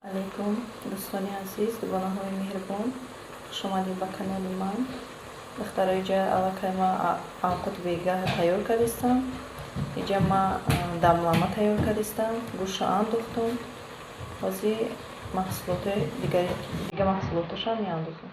Алейкум, дӯстони азиз, дугонаҳои меҳрубон, хушомадед ба канали ман. Духтаро, иҷа аллакай ма авқоти бегаҳ тайёр кардистам. Иҷа ма дамлама тайёр кардистам, гӯшта андохтум. Ҳозир маҳсулоти дига маҳсулоташам меандозам.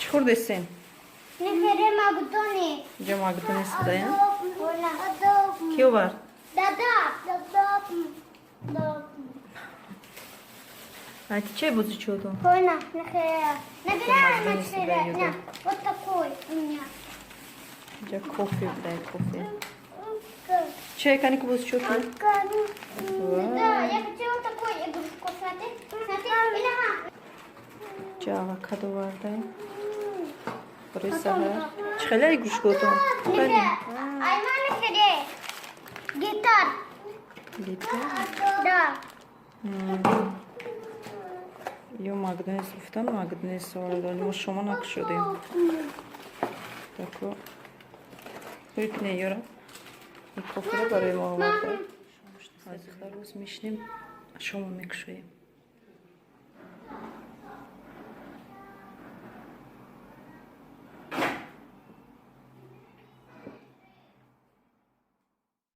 Чӣ хӯрдесен? Нихере Макдони. Инҷа Макдональдс будая? Ки овард? Дада. Да. А ти чай бозичотон? На, нихере. Набирай, Макдональдс нихере. дает. На, вот такой у меня. Инҷа кофе будая, кофе. Чай кани, ку бозичотон? Да, я хотела такую игрушку. Смотри, смотри. Или ха. Инҷа авокадо овардаем барои саҳар. Чӣ хеле игрушкотон? Нихере. Айман, нихере. Гитар. Гитар? Да. Ё Макдональдс гуфтан, Макдональдс овардан. Мо шумо накушодем. Тако ҳуй не ёра. Ин коферо барои мо оварда. Рӯз мешинем, шомо мекушоем.